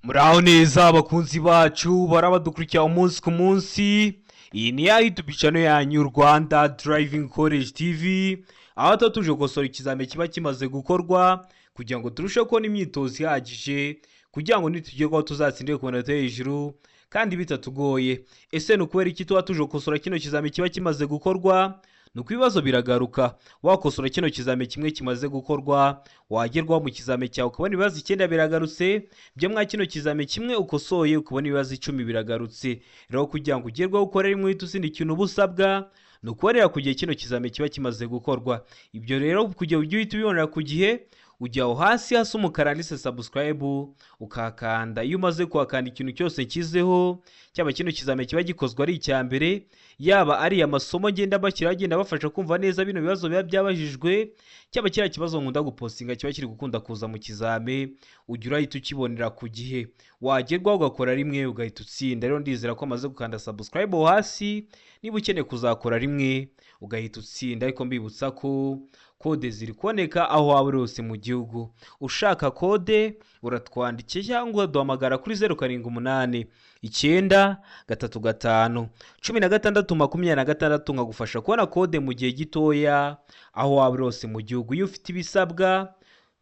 Muraho neza abakunzi bacu barabadukurikira umunsi ku munsi. Iyi ni ya YouTube channel yanyu, Rwanda Driving College TV, aho tuba tuje gukosora ikizami kiba kimaze gukorwa kugira ngo turusheho kubona imyitozo ihagije, kugira ngo nitugerwaho tuzatsindire ku manota yo hejuru kandi bitatugoye. Ese ni ukubera iki tuba tuje gukosora kino kizami kiba kimaze gukorwa? Ni uko ibibazo biragaruka. Wakosora kino kizami kimwe kimaze gukorwa, wagerwaho mu kizami cyawe ukabona ibibazo 9 biragarutse byo mwa kino kizami kimwe ukosoye, ukabona ibibazo 10 biragarutse. Rero kugira ngo ugerweho ukore rimwe uhite utsinda, ikintu uba usabwa ni ukubonera ku gihe kino kizami kiba kimaze gukorwa. Ibyo rero kugira ujye uhita ubibonera ku gihe, ujya aho hasi hasa umukara handitse subscribe, ukahakanda. Iyo umaze kuhakanda, ikintu cyose nshyizeho, cyaba kino kizami kiba gikozwe ari icya mbere, yaba ari amasomo ngenda bashyiraho agenda abafasha kumva neza bino bibazo biba byabajijwe, cyaba kiriya kibazo nkunda gupostinga kiba kiri gukunda kuza mu kizame, ujya urahita ukibonera ku gihe, wagerwaho ugakora rimwe ugahita utsinda. Rero ndizera ko amaze gukanda subscribe aho hasi niba ukeneye kuzakora rimwe ugahita utsinda. Ariko mbibutsa ko kode ziri kuboneka aho waba uri hose mu gihugu. Ushaka kode uratwandikiye cyangwa uduhamagara kuri 0789351626, nkagufasha kubona kode mu gihe gitoya aho waba uri hose mu gihugu, iyo ufite ibisabwa: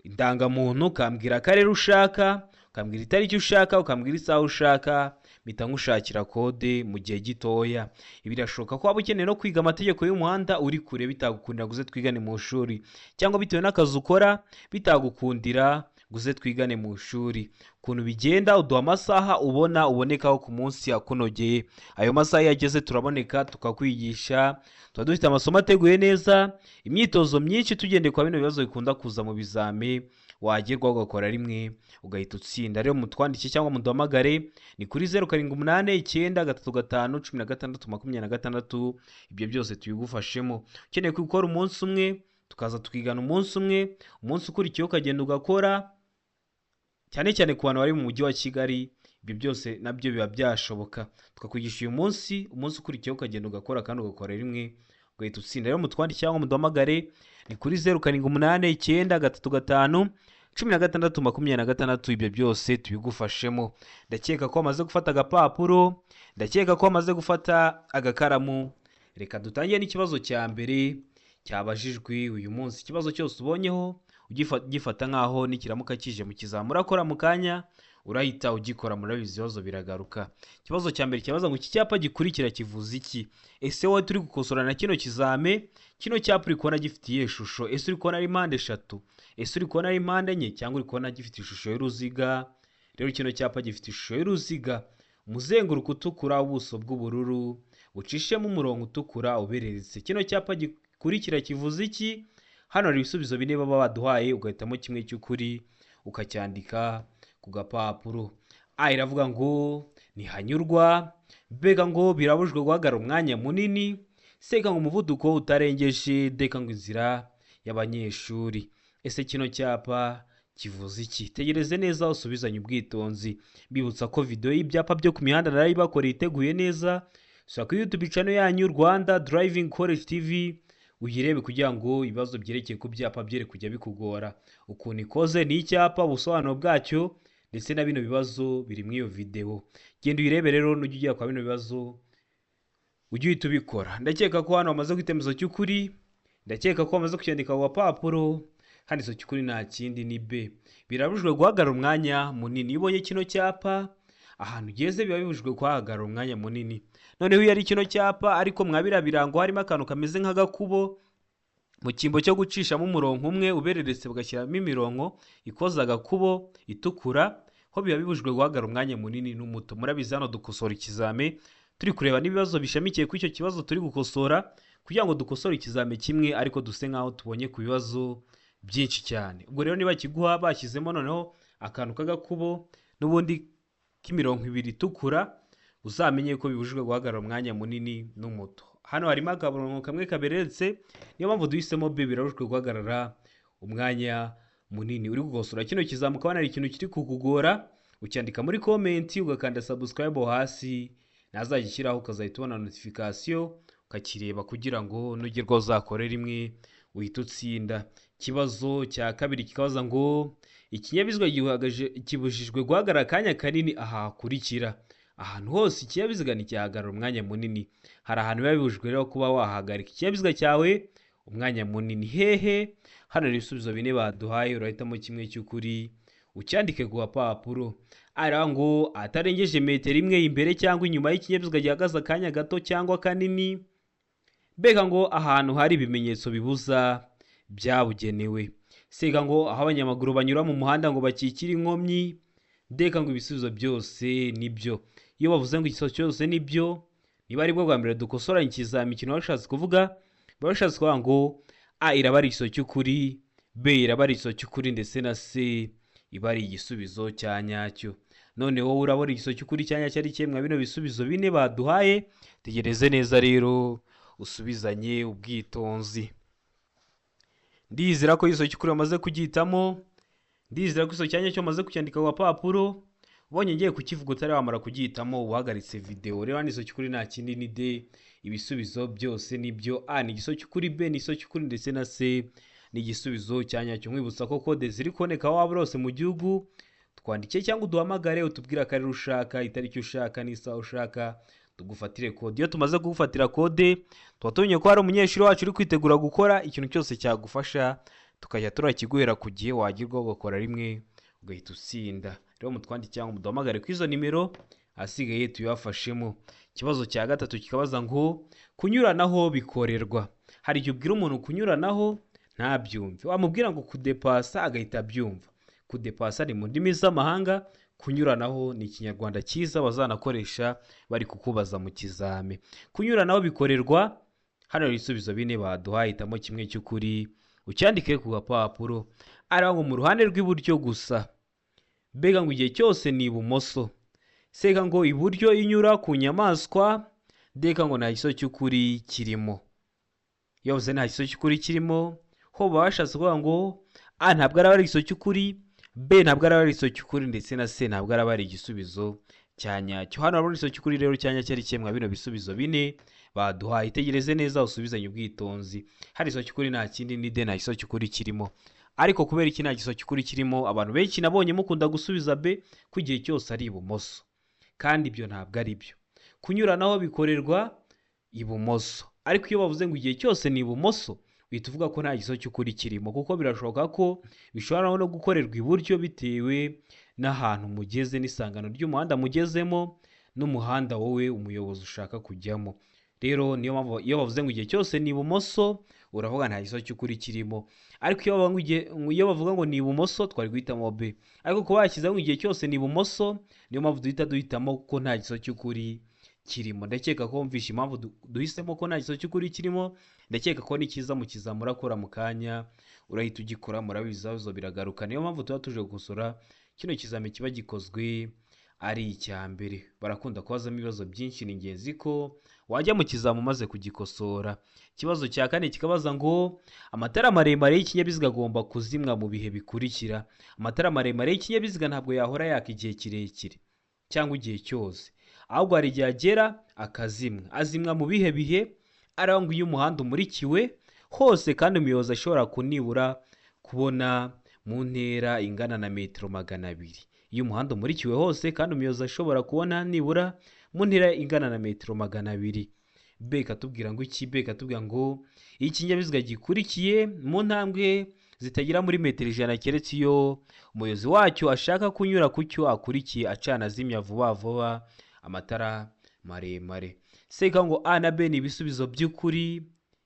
indangamuntu, ukambwira akarere ushaka, ukambwira itariki ushaka, ukambwira isaha ushaka, mpita nkushakira kode mu gihe gitoya. Ibi birashoboka ko waba ukeneye no kwiga amategeko y'umuhanda uri kure, bitagukundira ngo uze twigane mu ishuri, cyangwa bitewe n'akazi ukora bitagukundira ngo uze twigane mu ishuri. Ukuntu bigenda, uduha amasaha ubona ubonekaho ku munsi akunogeye. Ayo masaha iyo ageze turaboneka tukakwigisha. Tuba dufite amasomo ateguye neza, imyitozo myinshi tugendeye kwa bino bibazo bikunda kuza mu bizami, wagerwaho ugakora rimwe ugahita utsinda. Rero mutwandike cyangwa muduhamagare, ni kuri 0789351626. Ibyo byose tubigufashemo. Ukeneye gukora umunsi umwe, tukaza tukigana umunsi umwe, umunsi ukurikiyeho ukagenda ugakora, cyane cyane ku bantu bari mu mujyi wa Kigali, ibyo byose nabyo biba byashoboka. Tukakwigisha uyu munsi, umunsi ukurikiyeho ukagenda ugakora kandi ugakora rimwe ugahita utsinda. Rero mutwandike cyangwa muduhamagare, ni kuri 0789351626. Ibyo byose tubigufashemo. Ndakeka ko wamaze gufata agapapuro, ndakeka ko wamaze gufata agakaramu. Reka dutangire n'ikibazo cya mbere cyabajijwe uyu munsi. Ikibazo cyose ubonyeho ugifata nk'aho nikiramuka kije mu kizami urakora mu kanya, urahita ugikora. Murabizi, ibibazo biragaruka. Ikibazo cya mbere kibaza ngo: iki cyapa gikurikira kivuze iki? Ese wowe turi gukosora na kino kizame, kino cyapa uri kubona gifite iyihe shusho? Ese uri kubona ari mpande eshatu? Ese uri kubona ari mpande enye? Cyangwa uri kubona gifite ishusho y'uruziga? Rero kino cyapa gifite ishusho y'uruziga, umuzenguruko utukura, ubuso bw'ubururu bucishemo umurongo utukura ubereretse. Kino cyapa gikurikira kivuze iki? Hano hari ibisubizo bine baba baduhaye, ugahitamo kimwe cy'ukuri ukacyandika ku gapapuro. A iravuga ngo ntihanyurwa, B ngo birabujijwe guhagarara umwanya munini, C ngo umuvuduko utarengeje, D ngo inzira y'abanyeshuri. Ese kino cyapa kivuze iki? Tegereze neza usubizanye ubwitonzi. Mbibutsa ko video y'ibyapa byo ku mihanda narayibakoreye, iteguye neza. Sura kuri YouTube channel yanyu, Rwanda Driving College TV, uyirebe kugira ngo ibibazo byerekeye ku byapa byere kujya bikugora. Ukuntu ikoze ni icyapa, ubusobanuro bwacyo ndetse na bino bibazo biri muri iyo video. Genda uyirebe rero, nujya ugera kwa bino bibazo ujye uhita ubikora. Ndakeka ko hano wamaze guhita cy'ukuri, ndakeka ko wamaze kucyandika ku gapapuro. Handitse cy'ukuri nta kindi, ni B, birabujijwe guhagarara umwanya munini. Iyo ubonye kino cyapa, ahantu ugeze biba bibujijwe kuhahagarara umwanya munini. Noneho iyo ari kino cyapa ariko mwa biriya birango harimo akantu kameze nk'agakubo, mu cyimbo cyo gucishamo umurongo umwe ubereretse bagashyiramo imirongo ikoze agakubo itukura, ho biba bibujijwe guhagarara umwanya munini n'umuto. Murabizi, hano dukosora ikizame turi kureba n'ibibazo bishamikiye kuri icyo kibazo turi gukosora, kugira ngo dukosore ikizame kimwe ariko duse nk'aho tubonye ku bibazo byinshi cyane. Ubwo rero niba kiguha bashyizemo noneho akantu k'agakubo n'ubundi k'imirongo ibiri itukura, uzamenye ko bibujijwe guhagarara umwanya munini n'umuto. Hano harimo akarongo kamwe kaberetse, niyo mpamvu duhisemo B, birabujijwe guhagarara umwanya munini. Uri gukosora kino kizami ukabona hari ikintu kiri kukugora, ucyandika muri comment, ugakanda subscribe hasi, nazagishyiraho ukazahita ubona notification ukakireba, kugira ngo nugerwaho uzakore rimwe uhite utsinda. Ikibazo cya kabiri kikabaza ngo: Ikinyabiziga kibujijwe guhagarara akanya kanini aha hakurikira. Ahantu hose ikinyabiziga nticyahagarara umwanya munini. Hari ahantu biba bibujijwe rero kuba wahagarika ikinyabiziga cyawe umwanya munini. Hehe? Hano hari ibisubizo bine baduhaye, urahitamo kimwe cy'ukuri ucyandike ku gapapuro. Aravuga ngo atarengeje metero imwe imbere cyangwa inyuma y'ikinyabiziga gihagaze akanya gato cyangwa kanini. Mbega ngo ahantu hari ibimenyetso bibuza byabugenewe. Sega ngo aho abanyamaguru banyura mu muhanda ngo bakikire inkomyi. Ndeka ngo ibisubizo byose nibyo. Iyo bavuze ngo igisubizo cyose nibyo, niba aribwo bwa mbere dukosoranye ikizami, ikintu baba bashatse kuvuga, baba bashatse kuvuga ngo A iraba ari igisubizo cy'ukuri, B iraba ari igisubizo cy'ukuri, ndetse na C iba ari igisubizo cya nyacyo. None wowe urabona igisubizo cy'ukuri cya nyacyo ari kimwe bino bisubizo bine baduhaye? Tegereze neza rero usubizanye ubwitonzi. Ndizera ko igisubizo cy'ukuri wamaze kugihitamo, ndizera ko igisubizo cya nyacyo wamaze kucyandika ku gapapuro. Ubonye ngiye kukivuga utari wamara kugihitamo, uhagaritse videwo. Rero hano igisubizo cy'ukuri nta kindi ni D, ibisubizo byose nibyo. A ni igisubizo cy'ukuri, B ni igisubizo cy'ukuri, ndetse na C ni igisubizo cya nyacyo. Nkwibutsa ko kode ziri kuboneka aho waba uri hose mu gihugu, twandike cyangwa uduhamagare utubwire akarere ushaka, itariki ushaka n'isaha ushaka, tugufatire kode. Iyo tumaze kugufatira kode, tuba tumenye ko hari umunyeshuri wacu uri kwitegura gukora ikintu cyose cyagufasha, tukajya turakiguhera ku gihe, wagirwa ugakora rimwe ugahita utsinda. Rero mutwandike cyangwa muduhamagare kuri izo nimero, ahasigaye tuyabafashemo. Ikibazo cya gatatu kikabaza ngo kunyuranaho bikorerwa. Hari igihe ubwira umuntu kunyuranaho ntabyumve, wamubwira ngo kudepasa agahita abyumva. Kudepasa ni mu ndimi z'amahanga, kunyuranaho ni ikinyarwanda cyiza bazanakoresha bari kukubaza mu kizami. Kunyuranaho bikorerwa, hano hari ibisubizo bine baduhaye, hitamo kimwe cy'ukuri ucyandike ku gapapuro. Aravuga ngo mu ruhande rw'iburyo gusa. Mbega ngo igihe cyose ni ibumoso. Seka ngo iburyo inyura ku nyamaswa. Ndeka ngo nta gisubizo cy'ukuri kirimo. Iyo bavuze nta gisubizo cy'ukuri kirimo, ho baba bashatse kuvuga ngo A ntabwo araba ari igisubizo cy'ukuri, B ntabwo araba ari igisubizo cy'ukuri, ndetse na C ntabwo araba ari igisubizo cya nyacyo. Hano urabona igisubizo cy'ukuri rero cya nyacyo ari kimwe bino bisubizo bine baduhaye. Itegereze neza usubizanye ubwitonzi. Hari igisubizo cy'ukuri nta kindi ni D, nta gisubizo cy'ukuri kirimo. Ariko kubera iki nta gisubizo cy'ukuri kirimo? Abantu benshi nabonye mukunda gusubiza B ko igihe cyose ari ibumoso, kandi ibyo ntabwo ari byo. Kunyuranaho bikorerwa ibumoso, ariko iyo bavuze ngo igihe cyose ni ibumoso, uhita uvuga ko nta gisubizo cy'ukuri kirimo, kuko birashoboka ko bishobora no gukorerwa iburyo bitewe n'ahantu mugeze n'isangano ry'umuhanda mugezemo n'umuhanda wowe umuyobozi ushaka kujyamo. Rero niyo mpamvu iyo bavuze ngo igihe cyose ni ibumoso, uravuga nta gisubizo cy'ukuri kirimo. Ariko iyo bavuga ngo ni ibumoso, twari guhitamo B, ariko kuba bashyizeho ngo igihe cyose ni ibumoso, niyo mpamvu duhita duhitamo ko nta gisubizo cy'ukuri kirimo. Ndakeka ko wumvishe impamvu duhisemo ko nta gisubizo cy'ukuri kirimo. Ndakeka ko nikiza mu kizami urakora mu kanya urahita ugikora, murabizi ibibazo biragaruka. Niyo mpamvu tuba tuje gukosora kino kizami kiba gikozwe ari icya mbere. Barakunda kubazamo ibibazo byinshi, ni ingenzi ko wajya mu kizami umaze kugikosora. Ikibazo cya kane kikabaza ngo amatara maremare y'ikinyabiziga agomba kuzimwa mu bihe bikurikira. Amatara maremare y'ikinyabiziga ntabwo yahora yaka igihe kirekire cyangwa igihe cyose, ahubwo hari igihe agera akazimwa. Azimwa mu bihe bihe? Arangwa ngo iyo umuhanda umurikiwe hose kandi umuyobozi ashobora kunibura kubona mu ntera ingana na metero 200. Iyo umuhanda umurikiwe hose kandi umuyobozi ashobora kubona nibura mu ntera ingana na metero 200. B ikatubwira ngo iki? B ikatubwira ngo iyo ikinyabiziga gikurikiye mu ntambwe zitagera muri metero 100, keretse iyo umuyobozi wacyo ashaka kunyura ku cyo akurikiye acana azimya vuba vuba amatara maremare. Seka ngo A na B ni ibisubizo by'ukuri,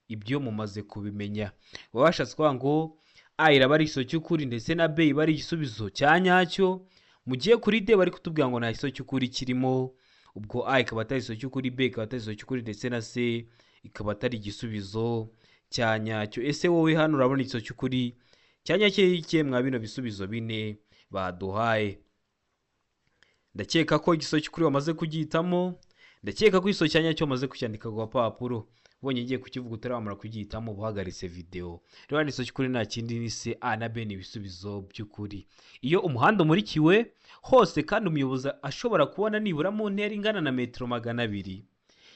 ibyo mumaze kubimenya. Baba bashatse kuvuga ngo A iraba ari igisubizo cy'ukuri ndetse na B iba ari igisubizo cya nyacyo. Mu gihe kuri D bari kutubwira ngo nta gisubizo cy'ukuri kirimo, ubwo A ikaba atari igisubizo cy'ukuri, B ikaba atari igisubizo cy'ukuri, ndetse na C ikaba atari igisubizo cya nyacyo. Ese wowe hano urabona igisubizo cy'ukuri cya nyacyo ikihe mwa bino bisubizo bine baduhaye? Ndakeka ko igisubizo cy'ukuri wamaze kugihitamo, ndakeka ko igisubizo cya nyacyo wamaze kucyandika ku gapapuro. Ubonye ngiye kukivuga utaramara kugihitamo, uba uhagaritse videwo. Rero hano igisubizo cy'ukuri nta kindi ni C, A na B ni ibisubizo by'ukuri. Iyo umuhanda umurikiwe hose kandi umuyobozi ashobora kubona nibura mu ntera ingana na metero 200,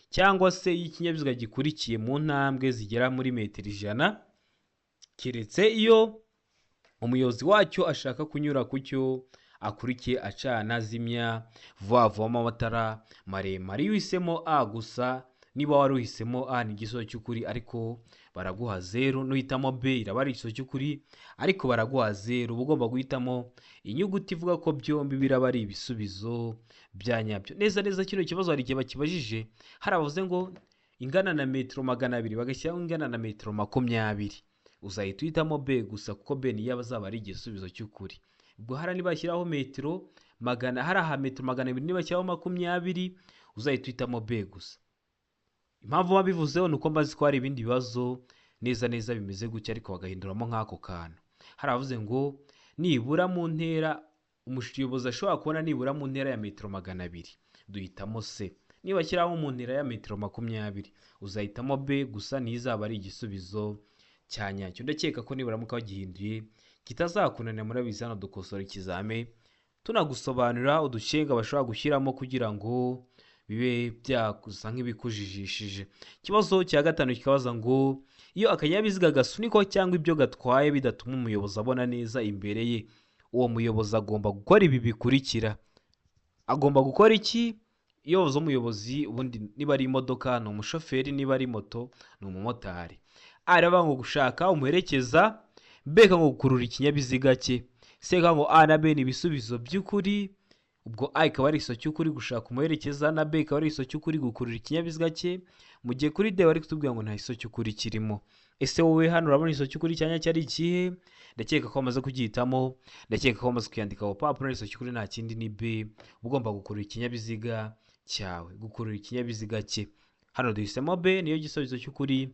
cyangwa se iyo ikinyabiziga gikurikiye mu ntambwe zigera muri metero 100, keretse iyo Umuyobozi wacyo ashaka kunyura ku cyo akurikiye acana azimya vuba vuba amatara maremare. Iyo uhisemo A gusa, niba wari uhisemo A ni igisubizo cy'ukuri ariko baraguha 0, nuhitamo B iraba ari igisubizo cy'ukuri ariko baraguha 0. Uba ugomba guhitamo inyuguti ivuga ko byombi biraba ari ibisubizo bya nyabyo. Neza neza kino kibazo hari igihe bakibajije, hari abavuze ngo ingana na metero 200 bagashyiraho ingana na metero 20, uzahita uhitamo B gusa kuko B niyo azaba ari igisubizo cy'ukuri. Ubwo hari nibashyiraho metero magana, hari aha metero 200 nibashyiraho 20, uzahita uhitamo B gusa. Impamvu babivuzeho ni uko mbazi ko hari ibindi bibazo neza neza bimeze gutya ariko bagahinduramo nk'ako kantu. Hari abavuze ngo nibura mu ntera umuyobozi ashobora kubona nibura mu ntera ya metero 200, duhitamo C. Niba ashyiraho mu ntera ya metero 20, uzahitamo B gusa niyo izaba ari igisubizo cya nyacyo. Ndakeka ko niburamuka bagihinduye kitazakunanira. Murabizi hano dukosora ikizame tunagusobanurira udushenga bashobora gushyiramo kugira ngo bibe byakusa nk'ibikujijishije. Ikibazo cya gatanu kikabaza ngo iyo akanyabiziga gasunikwa cyangwa ibyo gatwaye bidatuma umuyobozi abona neza imbere ye, uwo muyobozi agomba gukora ibi bikurikira. Agomba gukora iki? Iyo bavuze umuyobozi, ubundi niba ari imodoka ni umushoferi, niba ari moto ni umumotari. A iravuga ngo gushaka umuherekeza, B ngo gukurura ikinyabiziga cye, C ngo A na B ni ibisubizo by'ukuri. Ubwo A ikaba ari igisubizo cy'ukuri gushaka umuherekeza, na B ikaba ari igisubizo cy'ukuri gukurura ikinyabiziga cye, mu gihe kuri D bari kutubwira ngo nta gisubizo cy'ukuri kirimo. Ese wowe hano urabona igisubizo cy'ukuri cyanya cyari ikihe? Ndakeka ko wamaze kugihitamo, ndakeka ko wamaze kuyandika ku papuro. Igisubizo cy'ukuri nta kindi ni B, ugomba gukurura ikinyabiziga cyawe, gukurura ikinyabiziga cye. Hano duhisemo B niyo gisubizo cy'ukuri.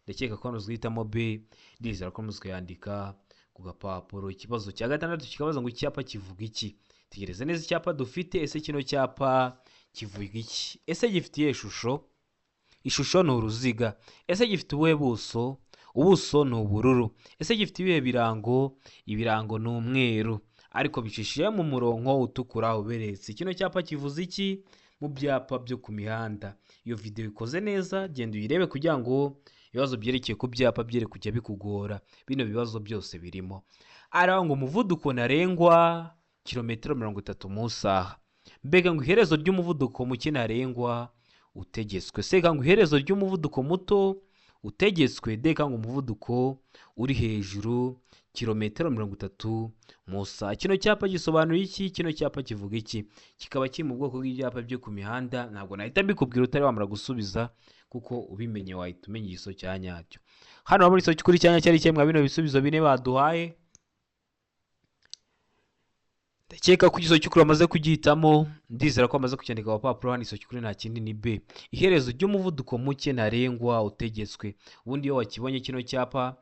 Ndakeka ko hano duhitamo B, ndizera ko muzi kuyandika ku gapapuro. Ikibazo cya gatandatu kikabaza ngo icyapa kivuga iki? Tegereza neza icyapa dufite. Ese kino cyapa kivuga iki? Ese gifite iyihe shusho? Ishusho ni uruziga. Ese gifite ubuhe buso? Ubuso ni ubururu. Ese gifite ibihe birango? Ibirango ni umweru ariko bicishije mu murongo utukura uberetse. Kino cyapa kivuze iki mu byapa byo ku mihanda? Iyo video ikoze neza, genda uyirebe kugira ngo ibibazo byerekeye ku byapa byere kujya bikugora. Bino bibazo byose birimo. Arangwa umuvuduko ntarengwa kilometero 30 mu isaha. Mbega ngo iherezo ry'umuvuduko muke ntarengwa utegetswe. Seka ngo iherezo ry'umuvuduko muto utegetswe. Deka ngo umuvuduko uri hejuru kilometero 30 mu isaha. Kino cyapa gisobanura iki? Kino cyapa kivuga iki? Kikaba kiri mu bwoko bw'ibyapa byo ku mihanda. Ntabwo nahita mbikubwira utari wamara gusubiza, kuko ubimenye wahita umenya igisubizo cya nyacyo. Hano urabona igisubizo cy'ukuri cya nyacyo ari kimwe bino bisubizo bine baduhaye. Ndakeka ko igisubizo cy'ukuri bamaze kugihitamo, ndizera ko bamaze kucyandika ku papuro. Hano igisubizo cy'ukuri nta kindi ni B, iherezo ry'umuvuduko muke ntarengwa utegetswe. Ubundi iyo wakibonye kino cyapa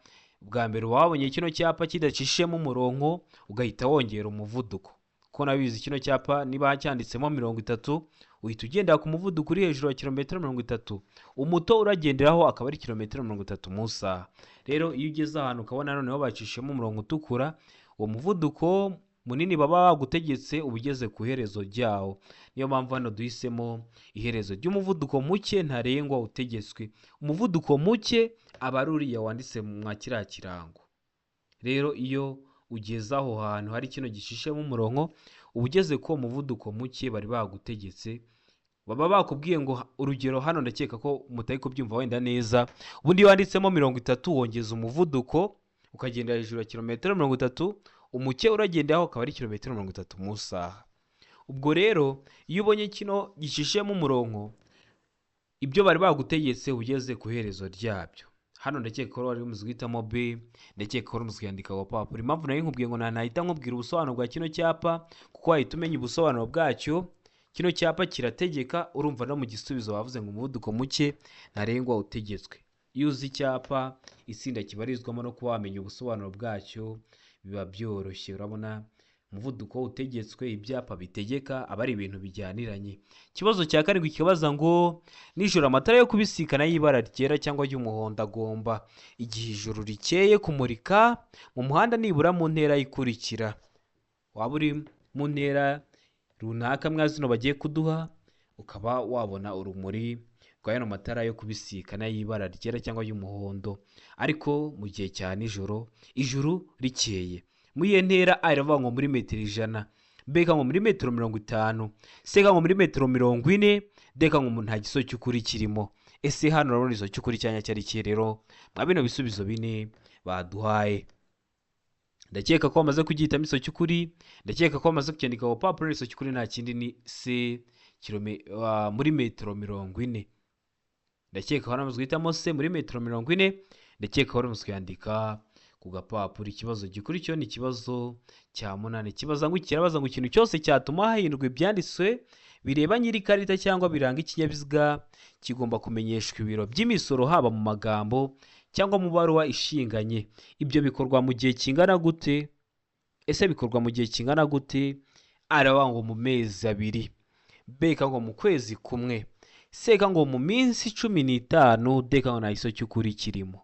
bwa mbere, uba wabonye kino cyapa kidacishijemo umurongo ugahita wongera umuvuduko. Kuko nabizi kino cyapa niba cyanditsemo 30, uhita ugendera ku muvuduko uri hejuru ya kilometero 30, umuto uragenderaho akaba ari kilometero 30 mu isaha. Rero iyo ugeze ahantu ukabona noneho bacishijemo umurongo utukura, uwo muvuduko munini baba bagutegetse uba ugeze ku iherezo ryawo. Niyo mpamvu hano duhisemo iherezo ry'umuvuduko muke ntarengwa utegetswe. Umuvuduko muke aba ari uriya wanditse mwa kiriya kirango. Rero iyo ugeze aho hantu hari kino gicishemo umurongo, uba ugeze ku muvuduko muke bari bagutegetse. Baba bakubwiye ngo, urugero hano ndakeka ko mutari kubyumva wenda neza, ubundi iyo wanditsemo 30 wongeza umuvuduko ukagenda hejuru ya kilometero 30, umuke uragenderaho akaba ari kilometero 30 mu isaha. Ubwo rero iyo ubonye kino gicishemo umurongo, ibyo bari bagutegetse ugeze ku iherezo ryabyo. Hano ndakeka ko wari umaze guhitamo B, ndakeka ko wari umaze kuyandika ku papuro. Impamvu nari nkubwiye ngo nahita nkubwira ubusobanuro bwa kino cyapa, kuko wahita umenya ubusobanuro bwacyo. Kino cyapa kirategeka, urumva no mu gisubizo bavuze ngo umuvuduko muke ntarengwa utegetswe. Iyo uzi icyapa, itsinda kibarizwamo no kuba wamenya ubusobanuro bwacyo biba byoroshye. Urabona umuvuduko utegetswe, ibyapa bitegeka, aba ari ibintu bijyaniranye. Ikibazo cya karindwi kibaza ngo nijoro amatara yo kubisikana y'ibara ryera cyangwa ry'umuhondo agomba igihe ijoro rikeye kumurika mu muhanda nibura mu ntera ikurikira. Waba uri mu ntera runaka mwa zino bagiye kuduha, ukaba wabona urumuri rwa yano matara yo kubisikana y'ibara ryera cyangwa y'umuhondo, ariko mu gihe cya nijoro ijuru rikeye. Muri iyo ntera, A iravuga ngo muri metero 100, B ngo muri metero 50, C ngo muri metero 40, D ngo nta gisubizo cy'ukuri kirimo. Ese hano urabona igisubizo cy'ukuri cyanya cyari ikihe rero mwa bino bisubizo bine baduhaye? Ndakeka ko bamaze kugihitamo igisubizo cy'ukuri, ndakeka ko bamaze kucyandika ku rupapuro. Igisubizo cy'ukuri nta kindi ni C, muri metero 40. Ndakeka ko bamaze guhitamo C muri metero 40, ndakeka ko bamaze kuyandika ku gapapuro. Ikibazo gikurikiyeho ni ikibazo cya munani, kibaza ngo, kirabaza ngo ikintu cyose cyatuma hahindurwa ibyanditswe bireba nyiri ikarita cyangwa biranga ikinyabiziga kigomba kumenyeshwa ibiro by'imisoro, haba mu magambo cyangwa mu baruwa ishinganye. Ibyo bikorwa mu gihe kingana gute? Ese bikorwa mu gihe kingana gute? Aravuga ngo mu mezi 2, B ngo mu kwezi kumwe, C ngo mu minsi 15, D ngo nta gisubizo cy'ukuri kirimo.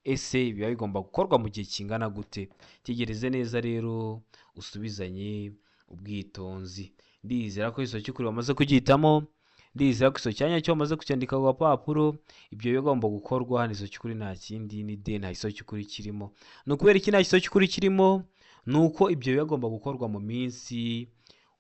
Ese biba bigomba gukorwa mu gihe kingana gute? Tegereze neza rero usubizanye ubwitonzi. Ndizera ko igisubizo cy'ukuri wamaze kugihitamo, ndizera ko igisubizo cya nyacyo wamaze kucyandika ku gapapuro. Ibyo bigomba gukorwa hano, igisubizo cy'ukuri nta kindi ni D, nta gisubizo cy'ukuri kirimo. Ni ukubera iki nta gisubizo cy'ukuri kirimo? Ni uko ibyo bigomba gukorwa mu minsi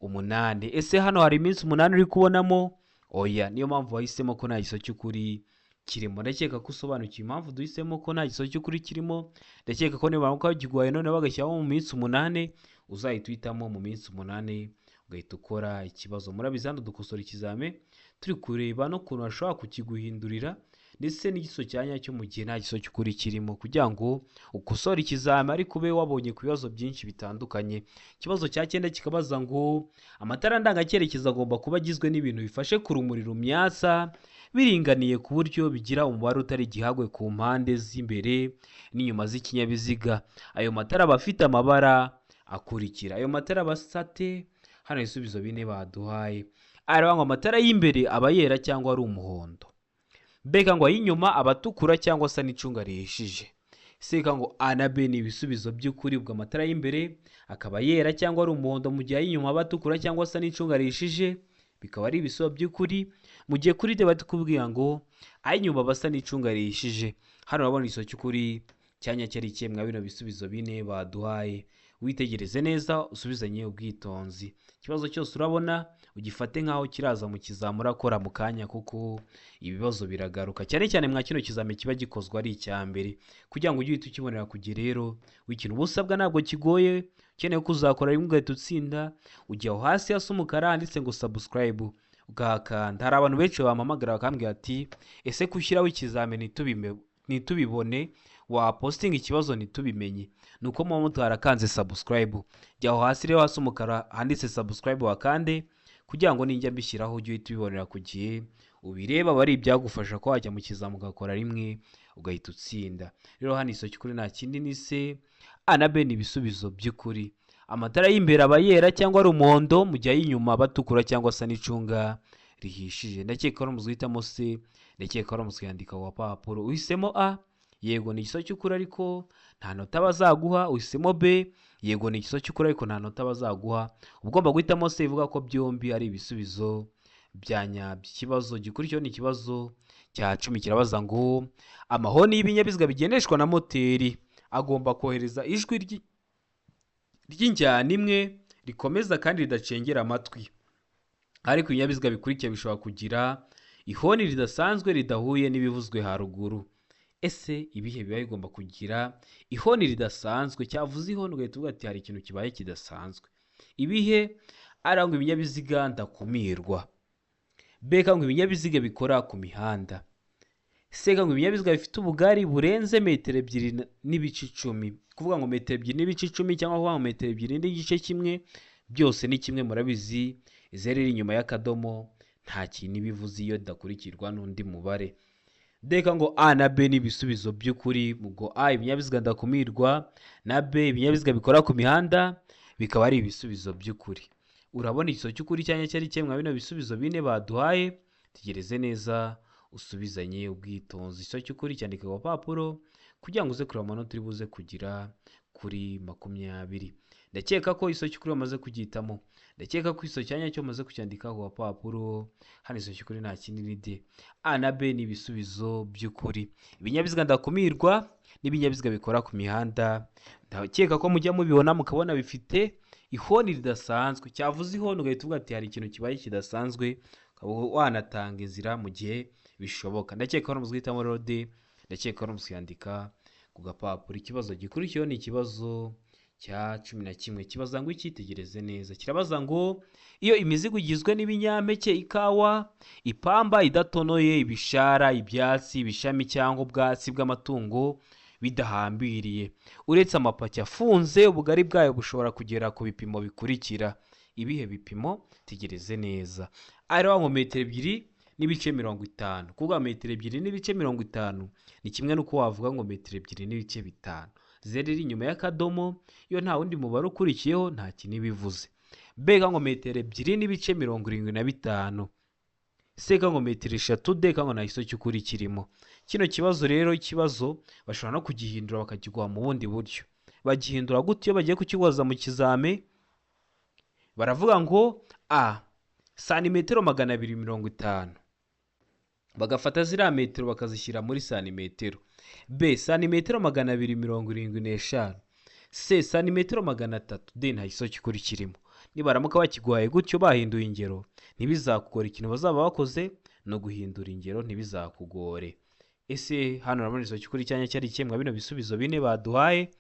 8. Ese hano hari iminsi 8 uri kubonamo? Oya. Niyo mpamvu wahisemo ko nta gisubizo cy'ukuri kirimo. Ndakeka ko usobanukiwe impamvu duhisemo ko nta gisubizo cy'ukuri kirimo. Ndakeka ko niba bagiguhaye noneho bagashyiramo mu minsi 8, uzahita uhitamo mu minsi 8, ugahita ukora ikibazo. Murabizi, hano dukosora ikizame turi kureba n'ukuntu bashobora kukiguhindurira, ndetse n'igisubizo cya nyacyo mu gihe nta gisubizo cy'ukuri kirimo, kugira ngo ukosore ikizami ariko ube wabonye ku bibazo byinshi bitandukanye. Ikibazo cya cyenda kikabaza ngo amatara ndangacyerekezo agomba kuba agizwe n'ibintu bifashe ku rumuri rumyatsa biringaniye ku buryo bigira umubare utari igihagwe ku mpande z'imbere n'inyuma z'ikinyabiziga. Ayo matara aba afite amabara akurikira. Ayo matara aba asa ate? Hano ibisubizo bine baduhaye, aravuga ngo amatara y'imbere aba yera cyangwa ari umuhondo, B ngo ay'inyuma aba atukura cyangwa asa n'icunga rihishije, C ngo A na B ni ibisubizo by'ukuri. Ubwo amatara y'imbere akaba yera cyangwa ari umuhondo, mu gihe ay'inyuma aba atukura cyangwa asa n'icunga rihishije, bikaba ari ibisubizo by'ukuri. Mu gihe kuri D batubwira ngo ay'inyuma aba asa n'icunga rihishije. Hano urabona igisubizo cy'ukuri cyanya cyari ikihe mwa bino bisubizo bine baduhaye? Witegereze neza usubizanye ubwitonzi. Ikibazo cyose urabona ugifate nk'aho kiraza mu kizami urakora mu kanya, kuko ibibazo biragaruka cyane cyane mwa kino kizami kiba gikozwe ari icya mbere, kugira ngo ujye uhita ukibonera ku gihe. Rero ikintu uba usabwa ntabwo kigoye, ukeneye ko uzakora rimwe ugahita utsinda. Ujya aho hasi hasa umukara handitse ngo subscribe, ugahakanda. Hari abantu benshi bampamagara bakambwira ati ese gushyiraho ikizami ntitubibone, wapostinga ikibazo ntitubimenye? Ni uko muba mutarakanze subscribe. Jya aho hasi rero hasi umukara handitse subscribe, wakande, kugira ngo ninjya mbishyiraho ujye uhita ubibonera ku gihe, ubireba. Aba ari ibyagufasha ko wajya mu kizami ugakora rimwe ugahita utsinda. Rero hano igisubizo cy'ukuri nta kindi ni C, A na B ni ibisubizo by'ukuri. Amatara y'imbere aba yera cyangwa ari umuhondo, mu gihe ay'inyuma aba atukura cyangwa asa n'icunga rihishije. Ndakeka ko ari guhitamo C, ndakeka ko ari kuyandika ku gapapuro. Uhisemo A, yego ni igisubizo cy'ukuri ariko nta nota bazaguha. Uhisemo B, yego ni igisubizo cy'ukuri ariko nta nota bazaguha. Uba ugomba guhitamo C, ivuga ko byombi ari ibisubizo bya nyabyo. Ikibazo gikurikiyeho ni ikibazo cya 10, kirabaza ngo amahoni y'ibinyabiziga bigendeshwa na moteri agomba kohereza ijwi ry'injyana imwe rikomeza kandi ridacengera amatwi, ariko ibinyabiziga bikurikira bishobora kugira ihoni ridasanzwe ridahuye n'ibivuzwe haruguru. Ese ibihe biba bigomba kugira ihoni ridasanzwe? Cyavuze ihoni ugahita uvuga ati hari ikintu kibaye kidasanzwe. Ibihe? Arangwa ibinyabiziga ndakumirwa, B ngo ibinyabiziga bikora ku mihanda, C ngo ibinyabiziga bifite ubugari burenze metero 2.10. Kuvuga ngo metero 2.10 cyangwa kuvuga ngo metero 2.1 byose ni kimwe. Murabizi, zeru iri inyuma y'akadomo nta kintu iba ivuze iyo idakurikirwa n'undi mubare. D ngo A na B ni ibisubizo by'ukuri. Ubwo A ibinyabiziga ndakumirwa na B ibinyabiziga bikora ku mihanda bikaba ari ibisubizo by'ukuri. Urabona igisubizo cy'ukuri cyanya cyari kimwe bino bisubizo bine baduhaye? Tegereze neza usubizanye ubwitonzi. Igisubizo cy'ukuri cyandika ku gapapuro kugira ngo uze kureba amanota uri buze kugira kuri 20. Ndakeka ko igisubizo cy'ukuri wamaze kugihitamo, Ndakeka ko iso cyanya cyo maze kucyandika ku gapapuro. Hano iso cy'ukuri nta kindi ni D. A na B ni ibisubizo by'ukuri. Ibinyabiziga ndakumirwa n'ibinyabiziga bikora ku mihanda, ndakeka ko mujya mubibona mukabona bifite ihoni ridasanzwe. Cyavuze ihoni ugahita uvuga ati hari ikintu kibaye kidasanzwe, ukaba wanatanga inzira mu gihe bishoboka. Ndakeka ko ari guhitamo rero D, ndakeka ko ari kuyandika ku gapapuro. Ikibazo gikurikiyeho ni ikibazo cya 11, kibaza ngo icyitegereze neza. Kirabaza ngo iyo imizigo igizwe n'ibinyampeke, ikawa, ipamba idatonoye, ibishara, ibyatsi, ibishami cyangwa ubwatsi bw'amatungo bidahambiriye, uretse amapaki afunze, ubugari bwayo bushobora kugera ku bipimo bikurikira. Ibihe bipimo? Tegereze neza. Ariho ngo metero 2.50. Kuvuga metero 2.50 ni kimwe n'uko wavuga ngo metero 2.5. Zeru iri inyuma y'akadomo, iyo nta wundi mubare ukurikiyeho nta kintu iba ivuze. B ngo metero 2.75, C ngo metero 3, D ngo nta giso cy'ukuri kirimo. Kino kibazo rero, ikibazo bashobora no kugihindura bakakiguha mu bundi buryo. Bagihindura gute iyo bagiye kukiguhaza mu kizame? Baravuga ngo A santimetero 250, bagafata ziriya metero bakazishyira muri santimetero. B santimetero 275, C santimetero 300, D nta giso cy'ukuri kirimo. Nibaramuka bakiguhaye gutyo bahinduye ingero, ntibizakugora. Ikintu bazaba bakoze no guhindura ingero, ntibizakugore. Ese hano urabona igiso cy'ukuri cyanya cyari ikemwa bino bisubizo bine baduhaye?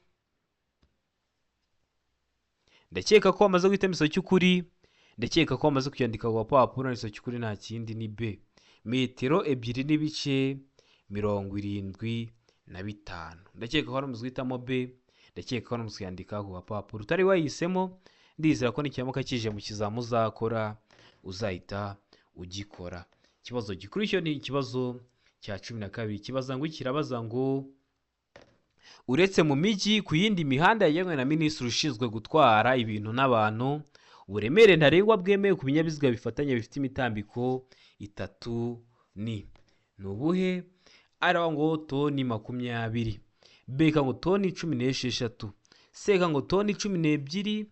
Ndakeka ko wamaze guhitamo igiso cy'ukuri, ndakeka ko wamaze kuyandika ku gapapuro. Igiso cy'ukuri nta kindi ni B, metero 2.75. Ndakeka ko wari umaze guhitamo B, ndakeka ko wari umaze kuyandika ku gapapuro. Utari wayihisemo, ndizera ko nikiramuka kije mu kizamu uzakora, uzahita ugikora. Ikibazo gikurikiyeho ni ikibazo cya 12, kibaza ngo, kirabaza ngo uretse mu mijyi, ku yindi mihanda yagenwe na minisitiri ushinzwe gutwara ibintu n'abantu, uburemere ntarengwa bwemewe ku binyabiziga bifatanye bifite imitambiko itatu ni ubuhe? Aravuga ngo toni 20, B ngo toni 16, C ngo toni 12,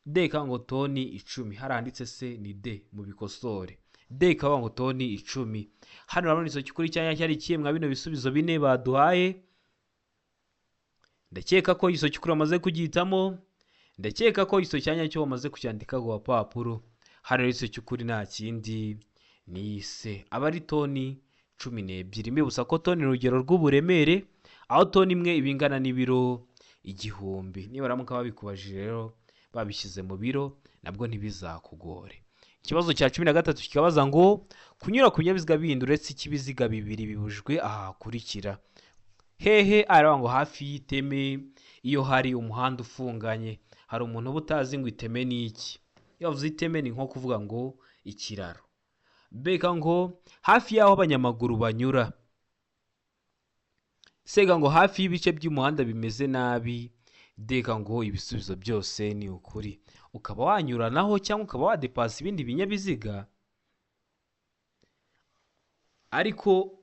D ngo toni 10. Haranditse C ni D, mu bikosore. D ikaba ngo toni 10. Hano urabona iso cy'ukuri cyanya cyari ikihe mwa bino bisubizo bine baduhaye? Ndakeka ko iso cy'ukuri wamaze kugihitamo, ndakeka ko iso cyanya cyo wamaze kucyandika ku gapapuro. Hano rero iso cy'ukuri nta kindi ni C, aba ari toni 12. Mbibutsa ko toni ni urugero rw'uburemere, aho toni imwe iba ingana n'ibiro 1000. Nibaramuka babikubajije rero babishyize mu biro, nabwo ntibizakugore. Ikibazo cya 13 kikabaza ngo kunyura ku binyabiziga bindi uretse icy'ibiziga bibiri bibujijwe aha hakurikira. Hehe? Aravuga ngo hafi y'iteme, iyo hari umuhanda ufunganye. Hari umuntu uba utazi ngo iteme ni iki. Iyo bavuze iteme ni nko kuvuga ngo ikiraro. B ngo hafi y'aho abanyamaguru banyura, C ngo hafi y'ibice by'umuhanda bimeze nabi, D ngo ibisubizo byose ni ukuri. Ukaba wanyuranaho cyangwa ukaba wadepasa ibindi binyabiziga, ariko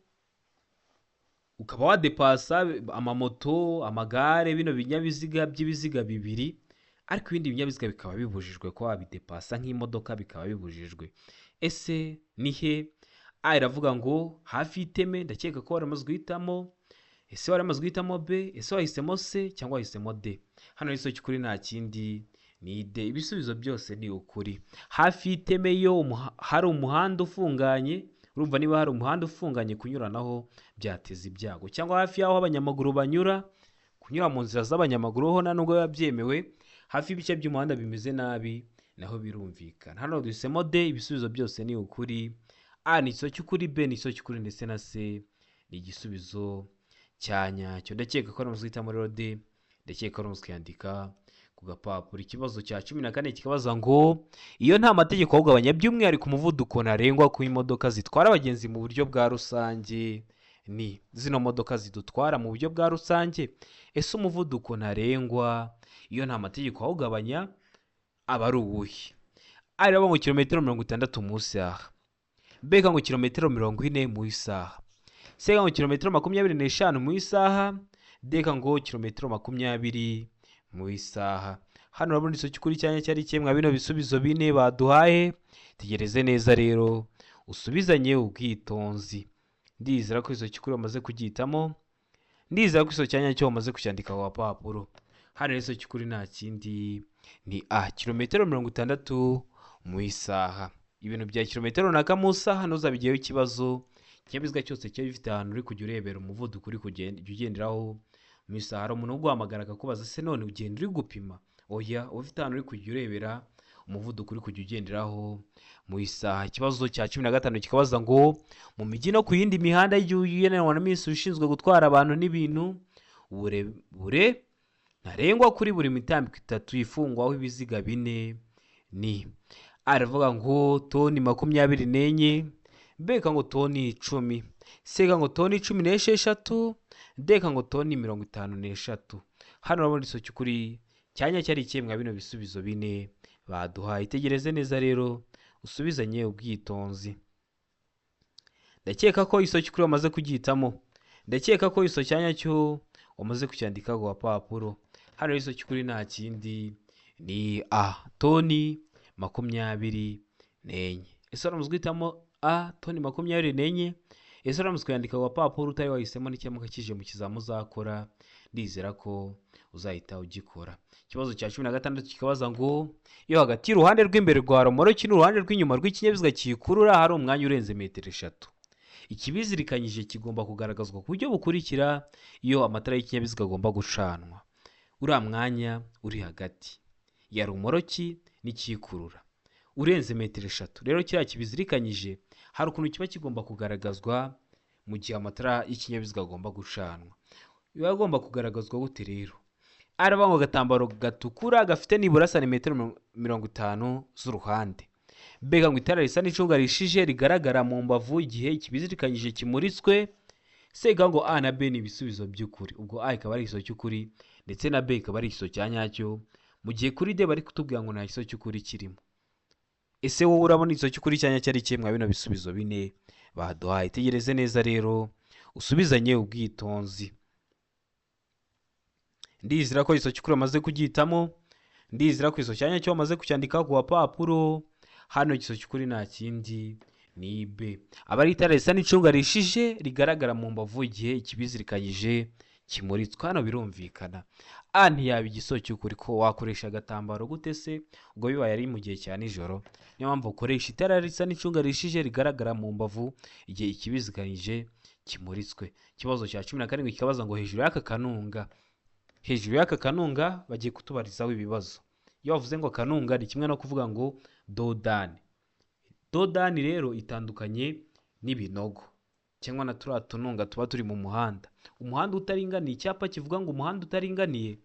ukaba wadepasa amamoto, amagare, bino binyabiziga by'ibiziga bibiri, ariko ibindi binyabiziga bikaba bibujijwe ko wabidepasa, nk'imodoka bikaba bibujijwe. Ese ni he? A iravuga ngo hafi y'iteme, ndakeka ko waramaze guhitamo. Ese waramaze guhitamo B? Ese wahisemo C cyangwa wahisemo D? Hano igiso cy'ukuri nta kindi ni D, ibisubizo byose ni ukuri. Hafi y'iteme iyo hari umuhanda ufunganye, urumva niba hari umuhanda ufunganye kunyuranaho byateza ibyago, cyangwa hafi y'aho abanyamaguru banyura, kunyura mu nzira z'abanyamaguru ho nta nubwo biba byemewe. Hafi y'ibice by'umuhanda bimeze nabi naho birumvikana. Hano duhisemo D, ibisubizo byose ni ukuri. A ni igisubizo cy'ukuri, B ni igisubizo cy'ukuri, ndetse na C ni igisubizo cya nyacyo. Ndakeka ko ari guhitamo rero D, ndakeka ko ari kuyandika ku gapapuro. Ikibazo cya 14 kikabaza ngo iyo nta mategeko awugabanya by'umwihariko umuvuduko ntarengwa ku imodoka zitwara abagenzi mu buryo bwa rusange, ni zino modoka zidutwara mu buryo bwa rusange, ese umuvuduko ntarengwa iyo nta mategeko awugabanya aba ari uwuhe? A iravuga ngo kilometero 60 mu isaha, B ngo kilometero 40 mu isaha, C ngo kilometero 25 mu isaha, D ngo kilometero 20 mu isaha. Hano urabona igisozi cy'ukuri cyanya cyari kimwe mwa bino bisubizo bine baduhaye. Tegereze neza rero usubizanye ubwitonzi. Ndizera ko igisozi cy'ukuri wamaze kugihitamo, ndizera ko igisozi cya nyacyo wamaze kucyandika ku gapapuro. Hano rero igisozi cy'ukuri nta kindi ni A, kilometero 60 mu isaha. Ibintu bya kilometero runaka mu isaha ntuzabigireho ikibazo. Ikinyabiziga cyose kiba gifite ahantu uri kujya urebera umuvuduko uri kugenda ugenderaho mu isaha. Hari umuntu uguhamagara akakubaza se none ugenda uri gupima? Oya, uba ufite ahantu uri kujya urebera umuvuduko uri kujya ugenderaho mu isaha. Ikibazo cya 15 kikabaza ngo mu mijyi no ku yindi mihanda y'igihugu igendanwa na minisitiri ushinzwe gutwara abantu n'ibintu, uburebure ntarengwa kuri buri mitambiko itatu ifungwaho ibiziga bine ni aravuga ngo toni 24, B ngo toni 10, C ngo toni 16, D ngo toni 53. Hano urabona igisozi cy'ukuri cyanya cyari ikihe mwa bino bisubizo bine baduhaye. Itegereze neza rero usubizanye ubwitonzi. Ndakeka ko igisozi cy'ukuri wamaze kugihitamo, ndakeka ko igisozi cya nyacyo wamaze kucyandika ku gapapuro. Hano rero igisozi cy'ukuri nta kindi ni A, toni 24. Ese uramutse guhitamo A, toni 24? Ese uramutse kuyandika ku gapapuro utari wahisemo n'icyamuka kije mu kizamu uzakora? Ndizera ko uzahita ugikora. Ikibazo cya 16 kikabaza ngo iyo hagati y'uruhande rw'imbere rwa romoroki n'uruhande rw'inyuma rw'ikinyabiziga kiyikurura hari umwanya urenze metero 3, ikibizirikanyije kigomba kugaragazwa ku buryo bukurikira iyo amatara y'ikinyabiziga agomba gucanwa. Uriya mwanya uri hagati ya romoroki n'ikiyikurura urenze metero 3, rero kiriya kibizirikanyije hari ukuntu kiba kigomba kugaragazwa mu gihe amatara y'ikinyabiziga agomba gucanwa. Biba agomba kugaragazwa gute rero? Aravuga ngo agatambaro gatukura gafite nibura santimetero 50 z'uruhande. Mbega ngo itara risa n'icunga rishije rigaragara mu mbavu igihe ikibizirikanyije kimuritswe. Sega ngo A na B ni ibisubizo by'ukuri. Ubwo A ikaba ari igisubizo cy'ukuri ndetse na B ikaba ari igisubizo cya nyacyo, mu gihe kuri D bari kutubwira ngo nta gisubizo cy'ukuri kirimo. Ese wowe urabona igisubizo cy'ukuri cya nyacyo ari ikihe mwa bino bisubizo bine baduhaye? Tegereze neza rero usubizanye ubwitonzi. Ndizera ko igisubizo cy'ukuri wamaze kugihitamo, ndizera ko igisubizo cya nyacyo wamaze kucyandika ku gapapuro. Hano igisubizo cy'ukuri nta kindi ni B, aba ari itara risa n'icunga rishije rigaragara mu mbavu igihe ikibizirikanyije kimuritswe. Hano birumvikana A ntiyaba igisubizo cy'ukuri, ko wakoresha agatambaro gute se ubwo bibaye ari mu gihe cya nijoro? Niyo mpamvu ukoresha itara risa n'icunga rishije rigaragara mu mbavu igihe ikibizirikanyije kimuritswe. Ikibazo cya 17 kikabaza ngo hejuru y'aka kanunga, hejuru y'aka kanunga bagiye kutubarizaho ibibazo. Iyo bavuze ngo kanunga ni kimwe no kuvuga ngo dodani. Dodani rero itandukanye n'ibinogo cyangwa na turiya tununga tuba turi mu muhanda. Umuhanda utaringaniye, icyapa kivuga ngo umuhanda utaringaniye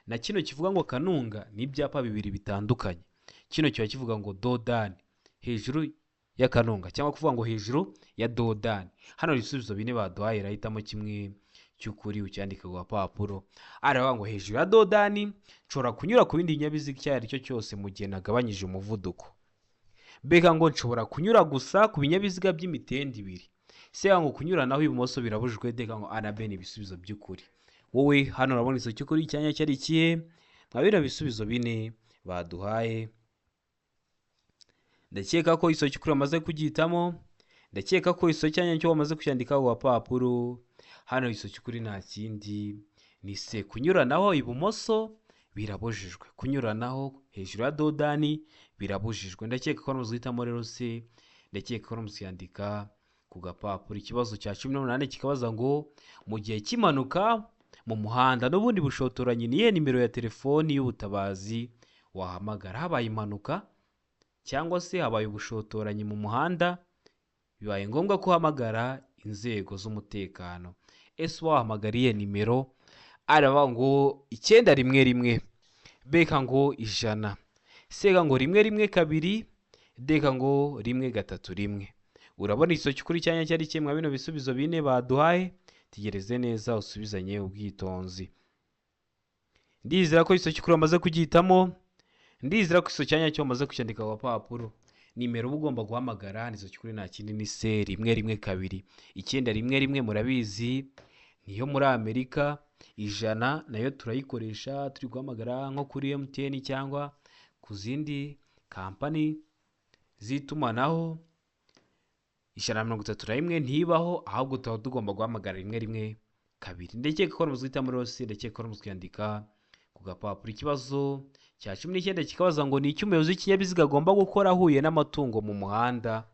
na kino kivuga ngo kanunga ni ibyapa bibiri bitandukanye. Kino kiba kivuga ngo dodani hejuru y'akanunga cyangwa kuvuga ngo hejuru ya dodani. Hano ibisubizo bine baduhaye, irahitamo kimwe cy'ukuri ucyandika ku gapapuro. Aravuga ngo hejuru ya dodani nshobora kunyura ku bindi binyabiziga icyo ari cyo cyose mu gihe nagabanyije umuvuduko. Mbega ngo nshobora kunyura gusa ku binyabiziga by'imitende ibiri. Se ngo kunyuranaho ibumoso birabujijwe. Deka ngo A na B ni ibisubizo by'ukuri. Wowe hano urabona igisubizo cy'ukuri icyanya cyari ikihe mwa bino bisubizo bine baduhaye? Ndakeka ko igisubizo cy'ukuri wamaze kugihitamo, ndakeka ko igisubizo cya nyacyo wamaze kucyandika ku gapapuro. Hano igisubizo cy'ukuri nta kindi ni C, kunyuranaho ibumoso birabujijwe, kunyuranaho hejuru ya dodani birabujijwe. Ndakeka ko wamaze guhitamo rero C, ndakeka ko wamaze kuyandika ku gapapuro. Ikibazo cya 18 kikabaza ngo mu gihe cy'impanuka mu muhanda n'ubundi bushotoranyi niye nimero ya telefoni y'ubutabazi wahamagara? Habaye impanuka cyangwa se habaye ubushotoranyi mu muhanda, bibaye ngombwa ko uhamagara inzego z'umutekano. Ese wahamagara iyihe nimero? Aravuga ngo 911, B ngo 100, C ngo 112, D ngo 131. Urabona igisubizo cy'ukuri cyanya cyari kimwe mwa bino bisubizo bine baduhaye? Tegereze neza usubizanye ubwitonzi. Ndizera ko igisubizo cy'ukuri wamaze kugihitamo, ndizera ko igisubizo cya nyacyo wamaze kucyandika ku gapapuro. Nimero uba ugomba guhamagara nizo cy'ukuri nta kindi ni C 112. 911 murabizi niyo muri Amerika. 100 nayo turayikoresha turi guhamagara nko kuri MTN cyangwa ku zindi kampani z'itumanaho. 131 ntibaho, ahubwo tuba tugomba guhamagara 1 1 2. Ndakeka ko wamaze guhitamo rwose, ndakeka ko wamaze kuyandika ku gapapuro. Ikibazo cya 19 kikabaza ngo ni iki umuyobozi w'ikinyabiziga agomba gukora ahuye n'amatungo mu muhanda?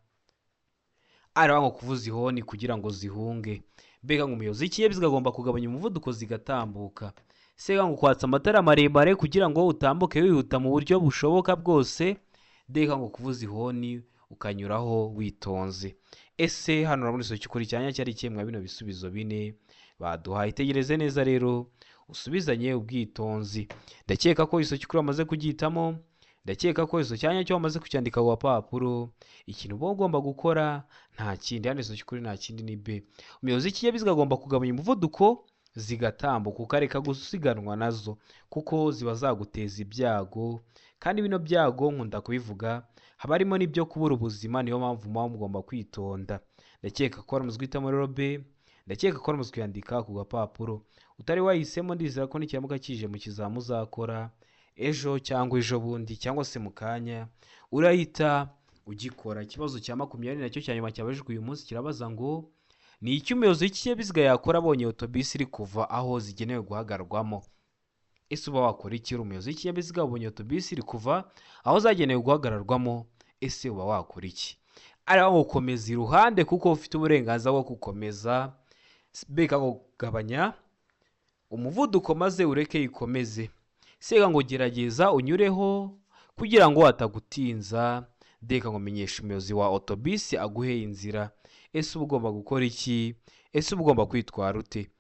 Araba ngo kuvuza ihoni kugira ngo zihunge. Mbega ngo umuyobozi w'ikinyabiziga agomba kugabanya umuvuduko zigatambuka. Se ngo kwatsa amatara maremare kugira ngo utambuke wihuta mu buryo bushoboka bwose. Deka ngo kuvuza ihoni ukanyuraho witonze. Ese hano urabona isomo cy'ukuri cyanya cyari ikihe mwa bino bisubizo bine baduhaye? Itegereze neza rero usubizanye ubwitonzi. Ndakeka ko isomo cy'ukuri wamaze kugihitamo, ndakeka ko isomo cyanya cyo wamaze kucyandika ku gapapuro. Ikintu uba ugomba gukora nta kindi, hano isomo cy'ukuri nta kindi ni B. Umuyobozi w'ikinyabiziga agomba kugabanya umuvuduko zigatambuka, ukareka gusiganwa nazo kuko ziba zaguteza ibyago, kandi bino byago nkunda kubivuga haba harimo n'ibyo kubura ubuzima, niyo mpamvu muba mugomba kwitonda. Ndakeka ko wamaze guhitamo rero B, ndakeka ko wamaze kuyandika ku gapapuro. Utari wahisemo ndizera ko nikiramuka kije mu kizamu uzakora ejo cyangwa ejo bundi cyangwa se mu kanya urahita ugikora. Ikibazo cya 20 nacyo cya nyuma cyabajijwe uyu munsi kirabaza ngo ni iki umuyobozi w'ikinyabiziga yakora abonye otobisi iri kuva aho zigenewe guhagararwamo? Ese uba wakora iki uri umuyobozi w'ikinyabiziga ubonye otobisi iri kuva aho zagenewe guhagararwamo? Ese uba wakora iki? Ari gukomeza iruhande kuko ufite uburenganzira bwo gukomeza, mbega ngo gabanya umuvuduko maze ureke ikomeze. Sega ngo gerageza unyureho kugira ngo atagutinza. Deka ngo menyesha umuyobozi wa otobisi aguhe inzira. Ese uba ugomba gukora iki? Ese uba ugomba kwitwara ute?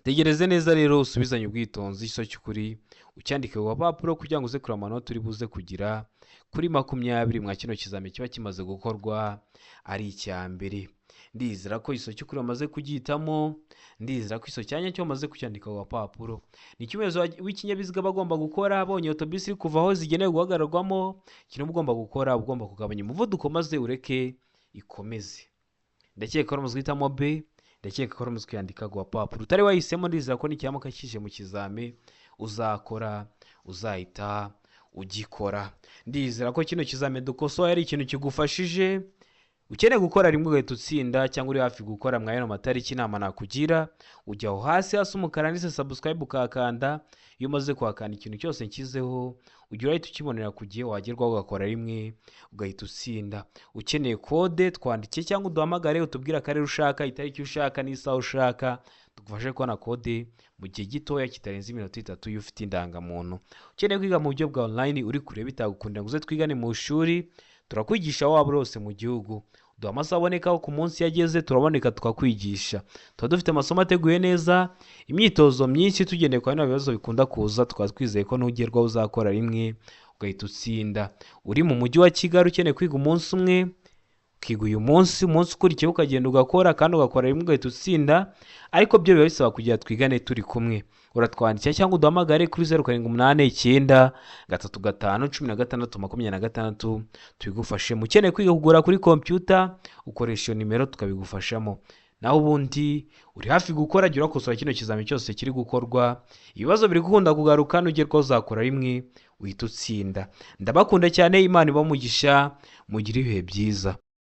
Tegereze neza rero usubizanye ubwitonzi igiso cy'ukuri ucyandike ku gapapuro kugira ngo uze kureba amanota uri buze kugira kuri 20 mwa kino kizami kiba kimaze gukorwa ari icya mbere. Ndizera ko igiso cy'ukuri wamaze kugihitamo, ndizera ko igiso cyanya cyo wamaze kucyandika ku gapapuro. Ni iki umuyobozi w'ikinyabiziga aba agomba gukora abonye otobisi iri kuva aho zigenewe guhagararwamo? Ikintu uba ugomba gukora, uba ugomba kugabanya umuvuduko maze ureke ikomeze. Ndakeka ko wamaze guhitamo B, ndakeka ko wamaze kuyandika ku gapapuro. Utari wahisemo ndizera ko nikiramuka kije mu kizami uzakora, uzahita ugikora. Ndizera ko kino kizami dukosoye ari ikintu kigufashije. Ukeneye gukora rimwe ugahita utsinda cyangwa uri hafi gukora mwa yano matariki, inama nakugira ujya aho hasi hasi umukara ndetse subscribe ukahakanda. Iyo umaze kuhakanda ikintu cyose nshyizeho ujya urahita ukibonera ku gihe, wagerwaho ugakora rimwe ugahita utsinda. Ukeneye kode twandike cyangwa uduhamagare utubwire akarere ushaka, itariki ushaka n'isaha ushaka, tugufashe kubona kode mu gihe gitoya kitarenze iminota 3 iyo ufite indangamuntu. Ukeneye kwiga mu buryo bwa online uri kure bitagukundira ngo uze twigane mu ishuri, turakwigisha aho waba uri hose mu gihugu. Duha amasaha abonekaho ku munsi yageze turaboneka tukakwigisha. Tuba dufite amasomo ateguye neza, imyitozo myinshi tugendeye kwa bino bibazo bikunda kuza, tukaba twizeye ko nugerwaho uzakora rimwe ugahita utsinda. Uri mu mujyi wa Kigali ukeneye kwiga umunsi umwe, ukiga uyu munsi, umunsi ukurikiyeho ukagenda ugakora kandi ugakora rimwe ugahita utsinda, ariko byo biba bisaba kugira twigane turi kumwe. Uratwandikira cyangwa uduhamagare kuri 0 7 8 9 3 5 16 26 tubigufashemo. Ukeneye kwiga kugura kuri kompiyuta ukoresha iyo nimero tukabigufashamo. Naho ubundi uri hafi gukora, jya urakosora kino kizami cyose kiri gukorwa. Ibibazo biri gukunda kugaruka, nugerwaho uzakora rimwe uhita utsinda. Ndabakunda cyane, Imana ibahe umugisha, mugire ibihe byiza.